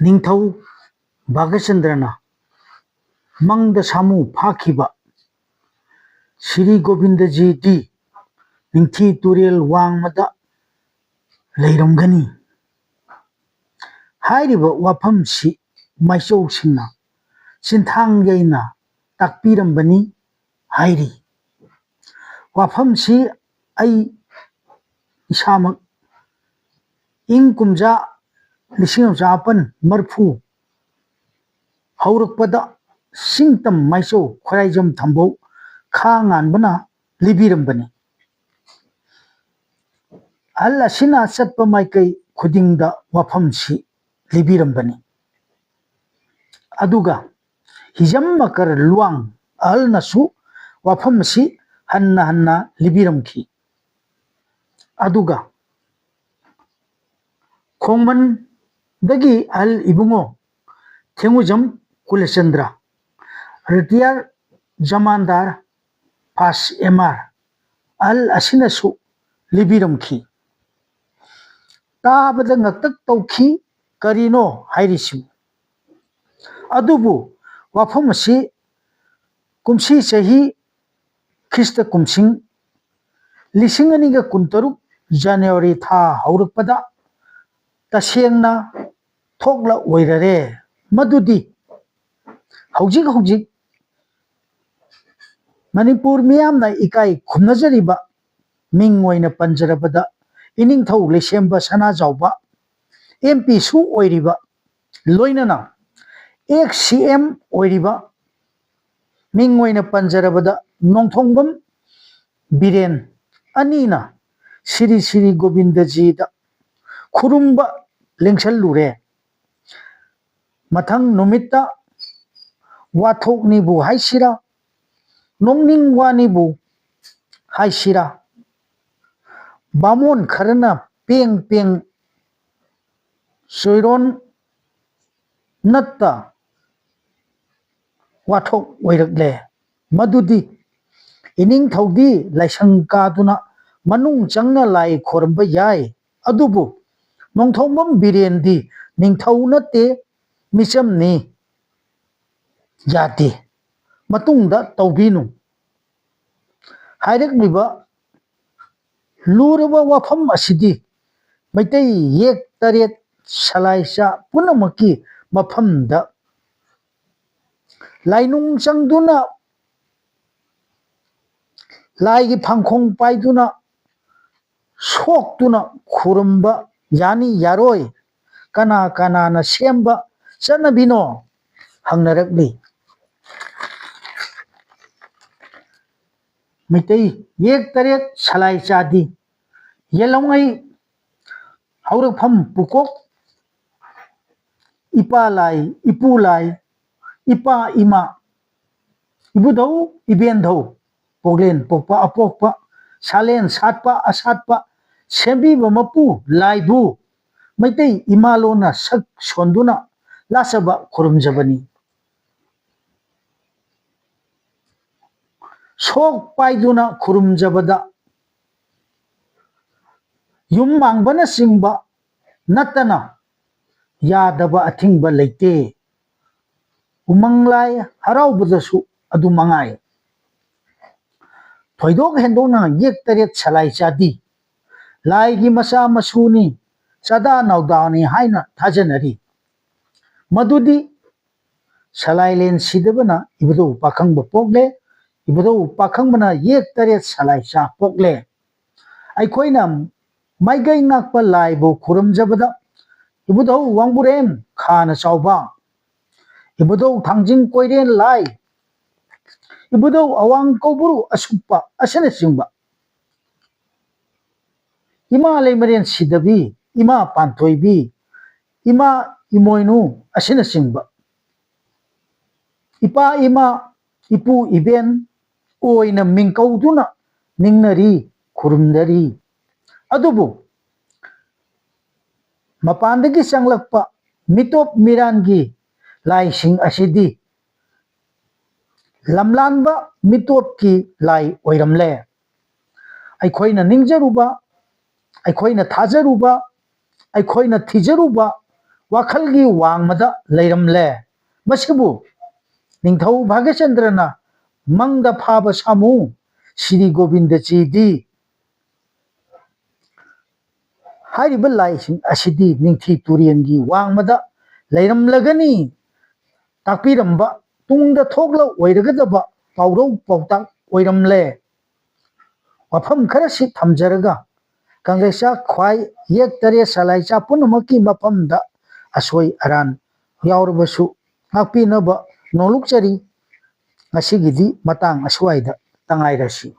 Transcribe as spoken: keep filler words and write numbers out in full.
ꯅꯤꯡꯊꯧ ꯚꯥꯒ꯭ꯌꯆꯟꯗ꯭ꯔꯅ ꯃꯪꯗ ꯁꯥꯃꯨ ꯐꯥꯈꯤꯕ ꯁ꯭ꯔꯤ ꯒꯣꯕꯤꯟꯗꯖꯤꯗꯤ ꯅꯤꯡꯊꯤ ꯇꯨꯔꯦꯜ ꯋꯥꯡꯃꯗ ꯂꯩꯔꯝꯒꯅꯤ꯫ ꯍꯥꯏꯔꯤꯕ ꯋꯥꯐꯝꯁꯤ ꯃꯥꯏꯆꯧꯁꯤꯡꯅ ꯆꯤꯟꯊꯥꯡ ꯌꯩꯅ ꯇꯥꯛꯄꯤꯔꯝꯕꯅꯤ ꯍꯥꯏꯔꯤ꯫ ꯋꯥꯐꯝꯁꯤ ꯑꯩ ꯏꯁꯥꯃꯛ ꯏꯪ ꯀꯨꯝꯖꯥ ꯂꯤꯁꯤꯡ ꯑꯃ ꯆꯃꯥꯄꯟ ꯃꯔꯤꯐꯨ ꯍꯧꯔꯛꯄꯗ ꯁꯤꯡꯇꯝ ꯃꯥꯏꯆꯧ ꯈ꯭ꯋꯥꯏꯔꯥꯏꯖꯝ ꯊꯝꯕꯧ ꯈꯥ ꯉꯥꯟꯕꯅ ꯂꯤꯕꯤꯔꯝꯕꯅꯤ꯫ ꯑꯍꯜ ꯑꯁꯤꯅ ꯆꯠꯄ ꯃꯥꯏꯀꯩ ꯈꯨꯗꯤꯡꯗ ꯋꯥꯐꯝꯁꯤ ꯂꯤꯕꯤꯔꯝꯕꯅꯤ꯫ ꯑꯗꯨꯒ ꯍꯤꯖꯝ ꯃꯀꯔ ꯂꯨꯋꯥꯡ ꯑꯍꯜꯅꯁꯨ ꯋꯥꯐꯝ ꯑꯁꯤ ꯍꯟꯅ ꯍꯟꯅ ꯂꯤꯕꯤꯔꯝꯈꯤ꯫ ꯑꯗꯨꯒ ꯈꯣꯡꯃꯟꯗꯒꯤ ꯑꯍꯜ ꯏꯕꯨꯡꯉꯣ ꯊꯦꯡꯉꯨꯖꯝ ꯀꯨꯂꯆꯟꯗ꯭ꯔ, ꯔꯤꯇꯤꯌꯥꯔ ꯖꯃꯥꯟꯗꯥꯔ ꯐꯥꯁ ꯑꯦꯝ ꯑꯥꯔ ꯑꯍꯜ ꯑꯁꯤꯅꯁꯨ ꯂꯤꯕꯤꯔꯝꯈꯤ꯫ ꯇꯥꯕꯗ ꯉꯛꯇꯛ ꯇꯧꯈꯤ꯫ ꯀꯔꯤꯅꯣ ꯍꯥꯏꯔꯤꯁꯤꯕꯨ? ꯑꯗꯨꯕꯨ ꯋꯥꯐꯝ ꯑꯁꯤ ꯀꯨꯝꯁꯤ ꯆꯍꯤ ꯈ꯭ꯔꯤꯁꯇ ꯀꯨꯝꯁꯤꯡ ꯂꯤꯁꯤꯡ ꯑꯅꯤꯒ ꯀꯨꯟꯇꯔꯨꯛ ꯖꯅꯋꯥꯔꯤ ꯊꯥ ꯍꯧꯔꯛꯄꯗ ꯇꯁꯦꯡꯅ ꯊꯣꯛꯂꯛꯑꯣꯏꯔꯔꯦ꯫ ꯃꯗꯨꯗꯤ ꯍꯧꯖꯤꯛ ꯍꯧꯖꯤꯛ ꯃꯅꯤꯄꯨꯔ ꯃꯤꯌꯥꯝꯅ ꯏꯀꯥꯏ ꯈꯨꯝꯅꯖꯔꯤꯕ ꯃꯤꯡ ꯑꯣꯏꯅ ꯄꯟꯖꯔꯕꯗ ꯏꯅꯤꯡꯊꯧ ꯂꯩꯁꯦꯝꯕ ꯁꯅꯥꯖꯥꯎꯕ ꯑꯦꯝ ꯄꯤꯁꯨ ꯑꯣꯏꯔꯤꯕ, ꯂꯣꯏꯅꯅ ꯑꯦꯛꯁ ꯁꯤ ꯑꯦꯝ ꯑꯣꯏꯔꯤꯕ ꯃꯤꯡ ꯑꯣꯏꯅ ꯄꯟꯖꯔꯕꯗ ꯅꯣꯡꯊꯣꯡꯕꯝ ꯕꯤꯔꯦꯟ ꯑꯅꯤꯅ ꯁ꯭ꯔꯤ ꯁ꯭ꯔꯤ ꯒꯣꯕꯤꯟꯗꯖꯤꯗ ꯈꯨꯔꯨꯝꯕ ꯂꯦꯡꯁꯜꯂꯨꯔꯦ꯫ ꯃꯊꯪ ꯅꯨꯃꯤꯠꯇ ꯋꯥꯊꯣꯛꯅꯤꯕꯨ ꯍꯥꯏꯁꯤꯔꯥ, ꯅꯣꯛꯅꯤꯡ ꯋꯥꯅꯤꯕꯨ ꯍꯥꯏꯁꯤꯔꯥ, ꯕꯥꯃꯣꯟ ꯈꯔꯅ ꯄꯦꯡ ꯄꯦꯡ ꯆꯣꯏꯔꯣꯟ ꯅꯠꯇ ꯋꯥꯊꯣꯛ ꯑꯣꯏꯔꯛꯂꯦ꯫ ꯃꯗꯨꯗꯤ ꯏꯅꯤꯡꯊꯧꯗꯤ ꯂꯥꯏꯁꯪ ꯀꯥꯗꯨꯅ ꯃꯅꯨꯡ ꯆꯪꯅ ꯂꯥꯏ ꯈꯣꯏꯔꯝꯕ ꯌꯥꯏ, ꯑꯗꯨꯕꯨ ꯅꯣꯡꯊꯣꯡꯕꯝ ꯕꯤꯔꯦꯟꯗꯤ ꯅꯤꯡꯊꯧ ꯅꯠꯇꯦ, ꯃꯤꯆꯝꯅꯤ, ꯌꯥꯗꯦ, ꯃꯇꯨꯡꯗ ꯇꯧꯕꯤꯅꯨ ꯍꯥꯏꯔꯛꯂꯤꯕ ꯂꯨꯔꯕ ꯋꯥꯐꯝ ꯑꯁꯤꯗꯤ ꯃꯩꯇꯩ ꯌꯦꯛ ꯇꯔꯦꯠ ꯁꯂꯥꯏꯆꯥ ꯄꯨꯝꯅꯃꯛꯀꯤ ꯃꯐꯝꯗ ꯂꯥꯏꯅꯨꯡ ꯆꯪꯗꯨꯅ, ꯂꯥꯏꯒꯤ ꯐꯥꯡꯈꯣꯡ ꯄꯥꯏꯗꯨꯅ, ꯁꯣꯛꯇꯨꯅ ꯈꯨꯔꯨꯝꯕ ꯌꯥꯅꯤ ꯌꯥꯔꯣꯏ, ꯀꯅꯥ ꯀꯅꯥꯅ ꯁꯦꯝꯕ ꯆꯠꯅꯕꯤꯅꯣ ꯍꯪꯅꯔꯛꯂꯤ꯫ ꯃꯩꯇꯩ ꯌꯦꯛ ꯇꯔꯦꯠ ꯁꯂꯥꯏ ꯆꯥꯗꯤ ꯌꯦꯜꯍꯧꯉꯩ ꯍꯧꯔꯛꯐꯝ ꯄꯨꯀꯣꯛ ꯏꯄꯥ ꯂꯥꯏ, ꯏꯄꯨ ꯂꯥꯏ, ꯏꯄꯥ ꯏꯃꯥ, ꯏꯕꯨꯙꯧ ꯏꯕꯦꯟꯙꯧ, ꯄꯣꯛꯂꯦꯟ ꯄꯣꯛꯄ ꯑꯄꯣꯛꯄ, ꯁꯥꯂꯦꯟ ꯁꯥꯠꯄ ꯑꯁꯥꯠꯄ, ꯁꯦꯝꯕꯤꯕ ꯃꯄꯨ ꯂꯥꯏꯕꯨ ꯃꯩꯇꯩ ꯏꯃꯥꯂꯣꯟꯅ ꯁꯛ ꯁꯣꯟꯗꯨꯅ ꯂꯥꯠꯆꯕ ꯈꯨꯔꯨꯝꯖꯕꯅꯤ꯫ ꯁꯣꯛ ꯄꯥꯏꯗꯨꯅ ꯈꯨꯔꯨꯝꯖꯕꯗ ꯌꯨꯝ ꯃꯥꯡꯕꯅꯆꯤꯡꯕ ꯅꯠꯇꯅ ꯌꯥꯗꯕ ꯑꯊꯤꯡꯕ ꯂꯩꯇꯦ꯫ ꯎꯃꯪ ꯂꯥꯏ ꯍꯔꯥꯎꯕꯗꯁꯨ ꯑꯗꯨ ꯃꯉꯥꯏ꯫ ꯊꯣꯏꯗꯣꯛ ꯍꯦꯟꯗꯣꯛꯅ ꯌꯦꯛ ꯇꯔꯦꯠ ꯁꯂꯥꯏ ꯆꯥꯗꯤ ꯂꯥꯏꯒꯤ ꯃꯆꯥ ꯃꯁꯨꯅꯤ, ꯆꯥꯗꯥ ꯅꯥꯎꯗꯥꯅꯤ ꯍꯥꯏꯅ ꯊꯥꯖꯅꯔꯤ꯫ ꯃꯗꯨꯗꯤ ꯁꯂꯥꯏꯂꯦꯟ ꯁꯤꯗꯕꯅ ꯏꯕꯨꯙꯧ ꯄꯥꯈꯪꯕ ꯄꯣꯛꯂꯦ, ꯏꯕꯨꯙꯧ ꯄꯥꯈꯪꯕꯅ ꯌꯦꯛ ꯇꯔꯦꯠ ꯁꯂꯥꯏ ꯆꯥ ꯄꯣꯛꯂꯦ꯫ ꯑꯩꯈꯣꯏꯅ ꯃꯥꯏꯀꯩ ꯉꯥꯛꯄ ꯂꯥꯏꯕꯨ ꯈꯨꯔꯨꯝꯖꯕꯗ ꯏꯕꯨꯙꯧ ꯋꯥꯡꯕꯨꯔꯦꯟ ꯈꯥꯅ ꯆꯥꯎꯕ, ꯏꯕꯨꯙꯧ ꯊꯥꯡꯖꯤꯡ ꯀꯣꯏꯔꯦꯟ ꯂꯥꯏ, ꯏꯕꯨꯙꯧ ꯑꯋꯥꯡ ꯀꯧꯕ꯭ꯔꯨ ꯑꯁꯨꯛꯄ ꯑꯁꯤꯅꯆꯤꯡꯕ, ꯏꯃꯥ ꯂꯩꯃꯔꯦꯟ ꯁꯤꯗꯕꯤ, ꯏꯃꯥ ꯄꯥꯟꯊꯣꯏꯕꯤ, ꯏꯃꯥ ꯏꯃꯣꯏꯅꯨ ꯑꯁꯤꯅꯆꯤꯡꯕ ꯏꯄꯥ ꯏꯃꯥ, ꯏꯄꯨ ꯏꯕꯦꯟ ꯑꯣꯏꯅ ꯃꯤꯡꯀꯧꯗꯨꯅ ꯅꯤꯡꯅꯔꯤ, ꯈꯨꯔꯨꯝꯅꯔꯤ꯫ ꯑꯗꯨꯕꯨ ꯃꯄꯥꯟꯗꯒꯤ ꯆꯪꯂꯛꯄ ꯃꯤꯇꯣꯞ ꯃꯤꯔꯥꯟꯒꯤ ꯂꯥꯏꯁꯤꯡ ꯑꯁꯤꯗꯤ ꯂꯝꯂꯥꯟꯕ ꯃꯤꯇꯣꯞꯀꯤ ꯂꯥꯏ ꯑꯣꯏꯔꯝꯂꯦ꯫ ꯑꯩꯈꯣꯏꯅ ꯅꯤꯡꯖꯔꯨꯕ, ꯑꯩꯈꯣꯏꯅ ꯊꯥꯖꯔꯨꯕ, ꯑꯩꯈꯣꯏꯅ ꯊꯤꯖꯔꯨꯕ ꯋꯥꯈꯜꯒꯤ ꯋꯥꯡꯃꯗ ꯂꯩꯔꯝꯂꯦ꯫ ꯃꯁꯤꯕꯨ ꯅꯤꯡꯊꯧ ꯚꯥꯒ꯭ꯌꯆꯟꯗ꯭ꯔꯅ ꯃꯪꯗ ꯐꯥꯕ ꯁꯥꯃꯨ ꯁ꯭ꯔꯤ ꯒꯣꯕꯤꯟꯗꯖꯤꯗꯤ ꯍꯥꯏꯔꯤꯕ ꯂꯥꯏꯁꯤꯡ ꯑꯁꯤꯗꯤ ꯅꯤꯡꯊꯤ ꯇꯨꯔꯦꯜꯒꯤ ꯋꯥꯡꯃꯗ ꯂꯩꯔꯝꯂꯒꯅꯤ ꯇꯥꯛꯄꯤꯔꯝꯕ ꯇꯨꯡꯗ ꯊꯣꯛꯂꯛꯑꯣꯏꯔꯒꯗꯕ ꯄꯥꯎꯔꯧ ꯄꯥꯎꯇꯥꯛ ꯑꯣꯏꯔꯝꯂꯦ꯫ ꯋꯥꯐꯝ ꯈꯔꯁꯤ ꯊꯝꯖꯔꯒ ꯀꯪꯂꯩꯆꯥ ꯈ꯭ꯋꯥꯏ ꯌꯦꯛ ꯇꯔꯦꯠ ꯁꯂꯥꯏꯆꯥ ꯄꯨꯝꯅꯃꯛꯀꯤ ꯃꯐꯝꯗ ꯑꯁꯣꯏ ꯑꯔꯥꯟ ꯌꯥꯎꯔꯕꯁꯨ ꯉꯥꯛꯄꯤꯅꯕ ꯅꯣꯂꯨꯛꯆꯔꯤ꯫ ꯉꯁꯤꯒꯤꯗꯤ ꯃꯇꯥꯡ ꯑꯁ꯭ꯋꯥꯏꯗ ꯇꯉꯥꯏꯔꯁꯤ꯫